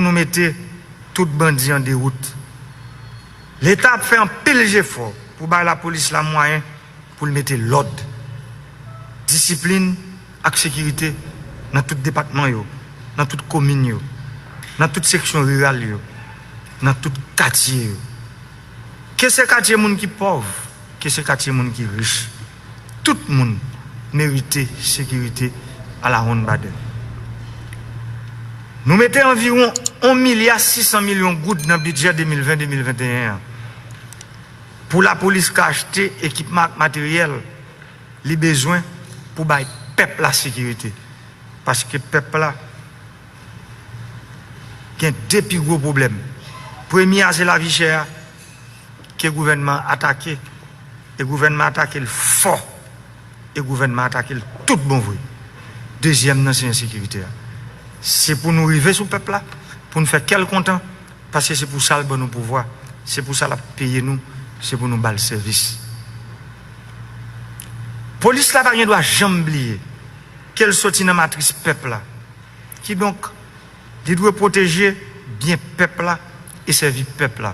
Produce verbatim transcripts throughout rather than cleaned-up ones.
nou mete tout bandi an dewout. Leta ap fè anpil jefò pou bay lapolis la mwayen pou l mete lòd, disiplin ak sekirite nan tout depatman yo, nan tout komin yo, nan tout seksyon riral yo, nan tout katye yo. Ke se katye moun ki pòv, ke se katye moun ki rich, tout moun merite sekirite alawonnbadè. Nou mete anviwon yon milya sis san milyon goud nan bidjè de mil ven de mil venteyen an pou lapolis ka achte ekipman ak materyèl li bezwen pou bay pèp la sekirite. Paske pèp la gen de pi gwo pwoblèm. Premye a se lavi chè a ke gouvènman an atake, e gouvènman an atake l fò, e gouvènman an atake l tout bon vre. Dezyèm nan se ensekirite a. Se pou nou rive sou pèp la, pou n fè kè l kontan, paske se pou sa l ban nou pouvwa, se pou sa l ap peye nou, se pou nou ba l sèvis. Polis la pa gen dwa janm bliye ke l soti nan matris pèp la. Kidonk, li dwe pwoteje byen pèp la e sèvi pèp la.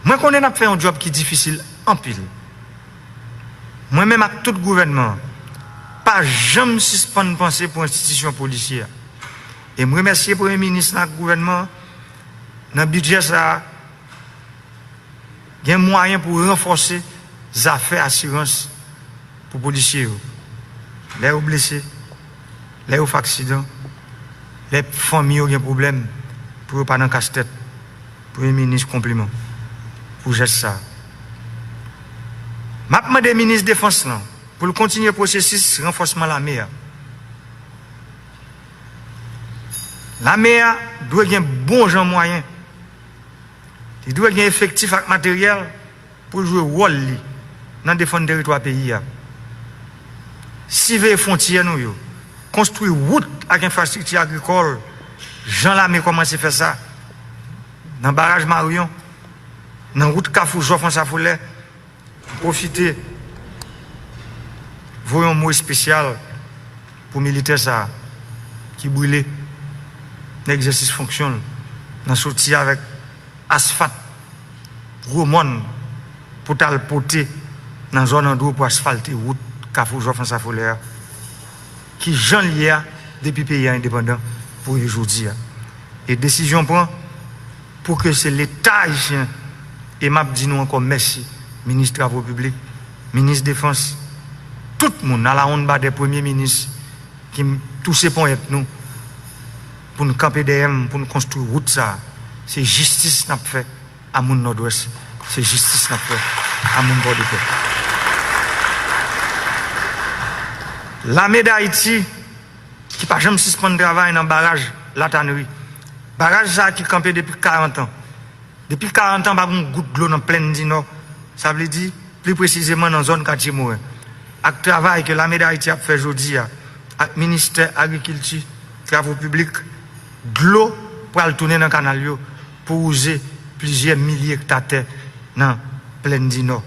Mwen konnen n ap fè yon djòb ki difisil anpil. Mwen menm ak tout gouvènman an, pa janm sispann panse pou enstitisyon polisye a. E m remèsye Premye Minis lan ak gouvènman an nan bidjè sa a, gen mwayen pou ranfòse zafè asirans pou polisye yo. Lè yo blese, lè yo fè aksidan, lè fanmi yo gen pwoblèm, pou yo pa nan kastèt. Premye Minis, konpliman pou jès sa a. M ap mande Minis Defans lan pou l kontinye pwosesis ranfòsman lame a. Lame a dwe gen bon jan mwayen. Li dwe gen efektif ak materyèl pou l jwe wòl li nan defann teritwa peyi a. Siveye fwontyè nou yo, konstwi wout ak enfrastrikti agrikòl, jan lame kòmanse fè sa nan baraj Maryon, nan wout Kafou Jòf Ansa Folè, pwofite voye yon mo espesyal pou militè sa a ki brile nan egzèsis fonksyon l, nan soti avèk asfalt gwo mòn pou t al pote nan zòn Andro pou asfalte wout Kafou Jòf Ansa Folè a, ki jan l ye a depi peyi a endepandan pou rive jodi a. E desizyon pran pou ke se Leta ayisyen, e m ap di nou ankò mèsi, Minis Travo Piblik, Minis Defans, tout moun, alawonnbadè Premye Minis ki touse ponyèt nou pou n kanpe dèyè m, pou n konstwi wout sa a. Se jistis n ap fè a moun Nòdwès, se jistis n ap fè a moun Pòdepè. Lame Dayiti ki pa janm sispann travay nan baraj Latanri. Baraj sa a ki kanpe depi karant an. Depi karant an, pa gen yon gout dlo nan Plèn di Nò. Sa vle di, pli presizeman nan zòn Katye Moren. Ak travay ke Lame Dayiti ap fè jodi a, ak Ministè Agrikilti, Travo Piblik, dlo pral tounen nan kanal yo pou wouze plizyè milye ekta tè nan Plèn di Nò.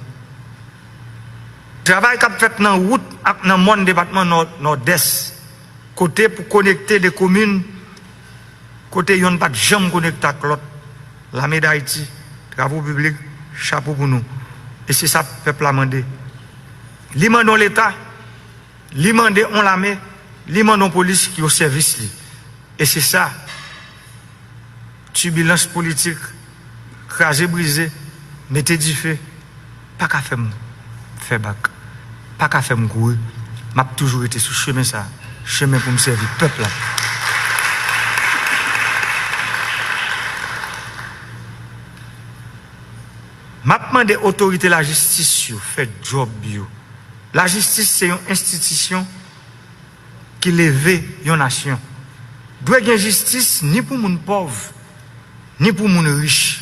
Travay k ap fèt nan wout ak nan mòn depatman Nò-, Nòdès, kote pou konekte de komin, kote yonn pa t janm konekte ak lòt. Lame Dayiti, Travo Piblik, chapo pou nou. E se sa pèp la mande. Li mande yon Leta, li mande yon lame, li mande yon polis ki o sèvis li. E se sa, tibilans politik, kraze brize, mete dife, pa ka fè m fè bak, pa ka fè m kouri. M ap toujou rete sou chemen sa, chemen pou m sèvi pèp la. M ap mande otorite lajistis yo fè djòb yo. Lajistis se yon enstitisyon ki leve yon nasyon. Dwe gen jistis ni pou moun pòv, ni pou moun rich.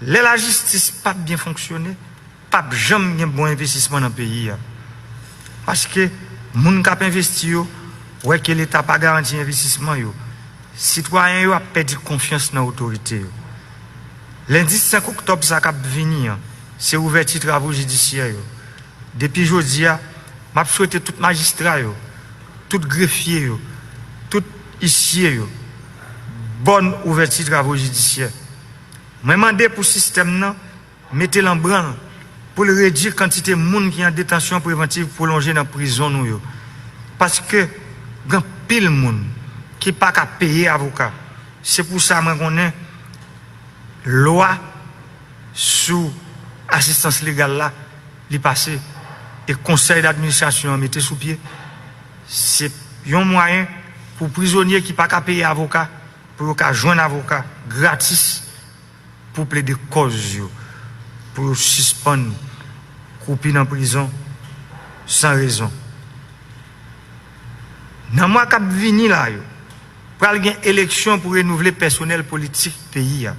Lè lajistis p ap byen fonksyone, p ap janm gen bon envestisman nan peyi a. Paske moun k ap envesti yo wè ke Leta pa garanti envestisman yo. Sitwayen yo ap pèdi konfyans nan otorite yo. Lendi senk oktòb sa k ap vini an, se ouvèti travo jidisyè yo. Depi jodi a, m ap swete tout majistra yo, tout grefye yo, tout isye yo, bòn ouvèti travo jidisyè. Mwen mande pou sistèm nan mete l an branl pou l redui kantite moun ki an detansyon prevantiv pwolonje nan prizon nou yo. Paske gen anpil moun ki pa ka peye avoka. Se pou sa mwen konnen lwa sou asistans legal la, li pase e konsèy d'administrasyon an mete sou pye. Se yon mwayen pou prizonye ki pa ka peye avoka, pou yo ka jwenn avoka gratis pou plede kòz yo, pou yo sispann kwoupi nan prizon san rezon. Nan mwa k ap vini la yo, pral gen eleksyon pou renouvle pèsonèl politik peyi a.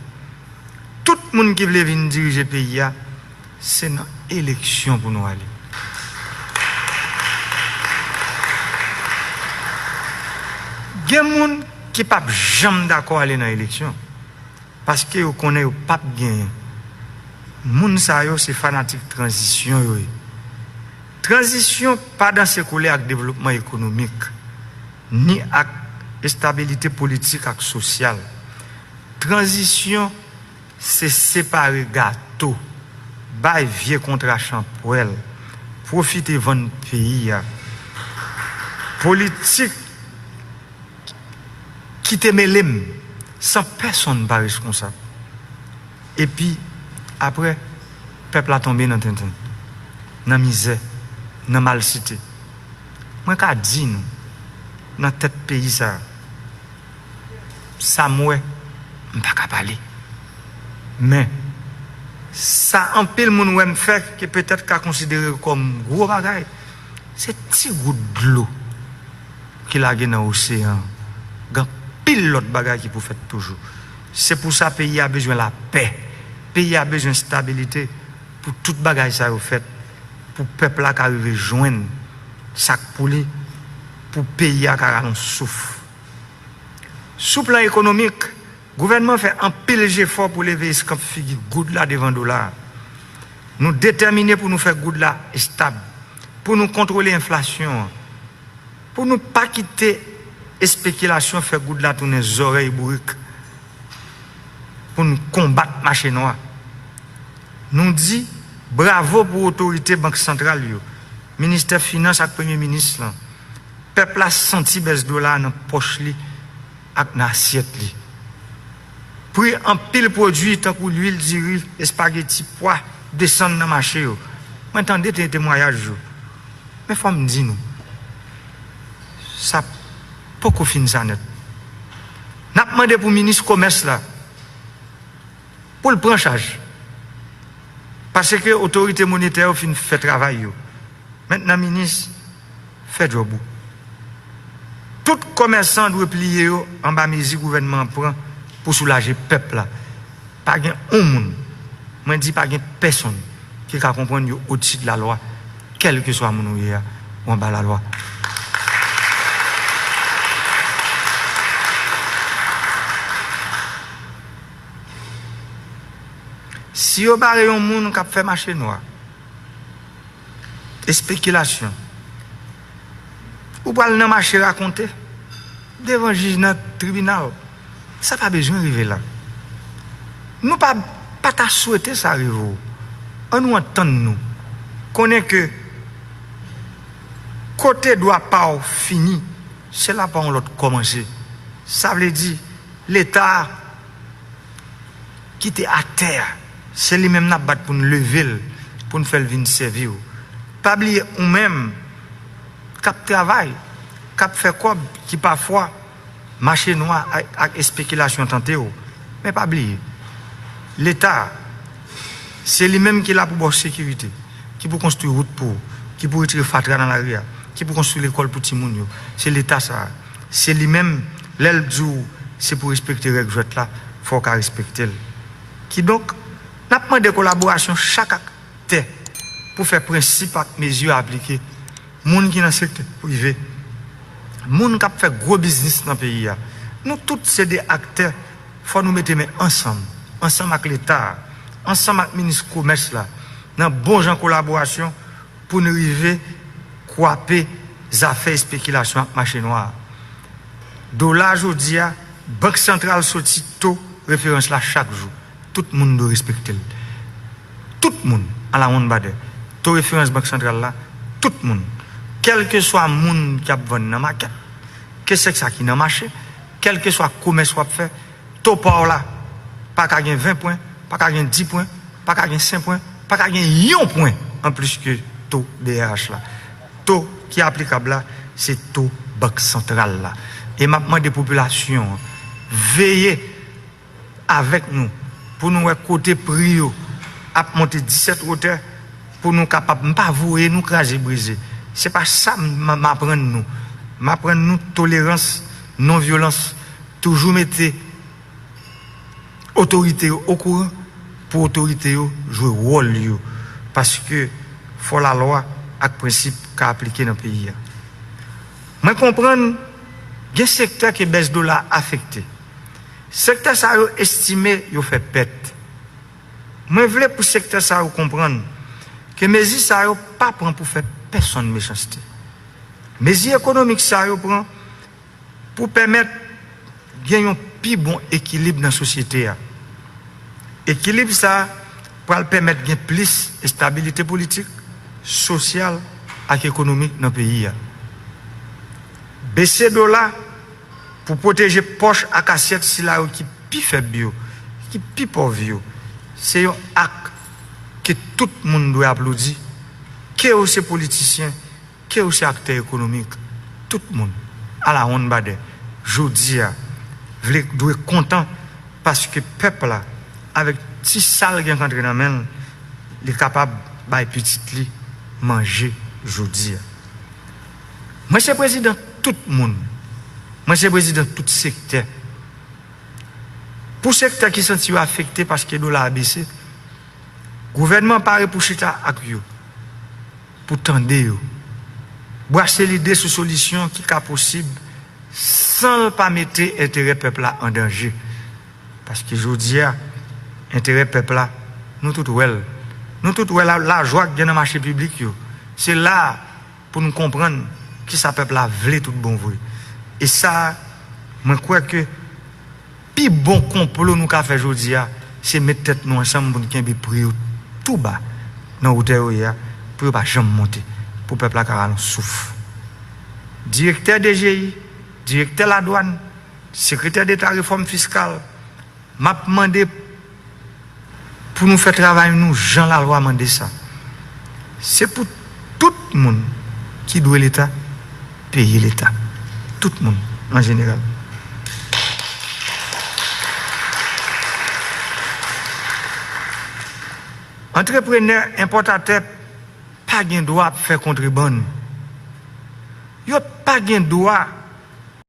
Tout moun ki vle vin dirije peyi a, se nan eleksyon pou nou ale. Gen moun ki p ap janm dakò ale nan eleksyon, paske yo konnen yo p ap genyen. Moun sa yo se fanatik tranzisyon yo ye. Tranzisyon pa danse kole ak devlopman ekonomik, ni ak estabilite politik ak sosyal. Tranzisyon se separe gato, bay vye kontra chanpwèl, pwofite vann peyi a. Politik ki te mele m san pèsonn pa reskonsab. Epi, apre, pèp la tonbe nan tenten, nan mizè, nan malsite. Mwen ka di nou, nan tèt peyi sa a, sa m wè, m pa ka pale. Men, sa anpil moun wè m fè, ke petèt ka konsidere kòm gwo bagay, se ti gout dlo ki lage nan oseyan an. Gen anpil lòt bagay ki pou fèt toujou. Se pou sa peyi a bezwen lapè. Peyi a bezwen stabilite pou tout bagay sa yo fèt, pou pèp la ka rive jwenn sa k pou li, pou peyi a ka rale yon souf. Sou plan ekonomik, gouvènman fè anpil jefò pou leve eskanp figi goud la devan dola a. Nou detèmine pou nou fè goud la estab, pou nou kontwole enflasyon an, pou nou pa kite espekilasyon fè goud la tounen zòrèy bourik, pou n konbat mache nwa. Nou di bravo pou otorite Bank Santral yo, Ministè Finans ak Premye Minis lan. Pèp la santi bès dola a nan pòch li ak nan asyèt li. Pri anpil pwodui tankou lwil, diri, espageti, pwa desann nan mache yo. Mwen tande te temwayaj yo. Men fò m di nou, sa poko fin sa nèt. N ap mande pou minis komès la, pou l pran chaj. Paske otorite monetè yo fin fè travay yo. Mentnan minis, fè djòb ou. Tout komèsan dwe pliye yo anba mezi gouvènman an pran pou soulaje pèp la. Pa gen yon moun, mwen di pa gen pèsonn ki ka konprann yo odsi de lalwa, kèlkeswa moun ou ye a, ou anba lalwa. Si yo bare yon moun k ap fè mache nwa, espekilasyon, ou pral nan mache rakonte devan jij nan tribinal. Sa pa bezwen rive la. Nou pa, pa ta swete sa rive w. An nou antann nou. Konnen ke kote dwa pa w fini, se la pa yon lòt kòmanse. Sa vle di, Leta a ki te atè a, se li menm n ap bat pou n leve l, pou n fè l vin sèvi w. Pa bliye ou menm k ap travay, k ap fè kòb, ki pafwa mache nwa ak, ak espekilasyon tante w. Men pa bliye, Leta a, se li menm ki la pou ba w sekirite, ki pou konstwi wout pou ou, ki pou retire fatra nan lari a, ki pou konstwi lekòl pou timoun yo. Se Leta sa a. Se li menm, lè l di w se pou respekte règ jwèt la, fò w ka respekte l. Kidonk, n ap mande kolaborasyon chak aktè pou fè prensip ak mezi yo aplike. Moun ki nan sektè prive, moun k ap fè gwo biznis nan peyi a, nou tout se de aktè. Fò nou mete men ansanm, ansanm ak Leta a, ansanm ak minis komès la, nan bon jan kolaborasyon pou n rive kwape zafè espekilasyon ak mache nwa a. Dola jodi a, Bank Santral soti to referans la chak jou. Tout moun dwe respekte l. Tout moun, a la wonn badè. To referans Bank Santral la, tout moun. Kèlkeswa moun k ap vann nan makèt, ke sèks sa ki nan mache, kèlkeswa komès w ap fè, to pa w la pa ka gen ven pwen, pa ka gen dis pwen, pa ka gen senk pwen, pa ka gen yon pwen anplis ke to B R H la. To ki aplikab la, se to Bank Santral la. E m ap mande popilasyon an, veye avèk nou pou nou wè kote pri yo ap monte disèt wotè, pou nou kapab, m pa voye nou kraze brize. Se pa sa m, m, m aprann nou. M aprann nou tolerans, non vyolans, toujou mete otorite yo okouran pou otorite yo jwe wòl yo, paske fò lalwa ak prensip ka aplike nan peyi a. Mwen konprann gen sektè ke bès dola afekte. Sektè sa yo estime yo fè pèt. Mwen vle pou sektè sa yo konprann ke mezi sa yo pa pran pou fè pèsonn mechanste. Mezi ekonomik sa yo pran pou pèmèt gen yon pi bon ekilib nan sosyete a. Ekilib sa a pral pèmèt gen plis estabilite politik, sosyal ak ekonomik nan peyi a. Bese dola pou pwoteje pòch ak asyèt sila yo ki pi fèb yo, ki pi pòv yo, se yon ak ke tout moun dwe aplodi, ke yo se politisyen, ke yo se aktè ekonomik, tout moun, a la wonn badè, jodi a, vle, dwe kontan paske pèp la, avèk ti sa l gen k antre nan men l, li kapab bay pitit li manje jodi a. Mwen se prezidan tout moun. Mwen se prezidan tout sektè. Pou sektè ki santi yo afekte paske dola a bese, gouvènman pare pou chita ak yo, pou tande yo, brase lide sou solisyon ki ka posib san l pa mete enterè pèp la an danje. Paske jodi a, enterè pèp la, nou tout wè l. Nou tout wè la, lajwa k gen nan mache piblik yo. Se la a pou n konprann kisa pèp la vle tout bon vre. E sa a, mwen kwè ke pi bon konplo nou ka fè jodi a, se met tèt nou ansanm pou n kenbe pri yo tou ba nan wotè yo ye a, pou yo pa janm monte, pou pèp la ka rale yon souf. Direktè D G I, direktè ladwàn, sekretè deta refòm fiskal, m ap mande pou nou fè travay nou jan lalwa mande sa. Se pou tout moun ki dwe Leta peye Leta. Tout moun, an jeneral. Antreprenè, enpòtatè pa gen dwa ap fè kontrebann. Yo pa gen dwa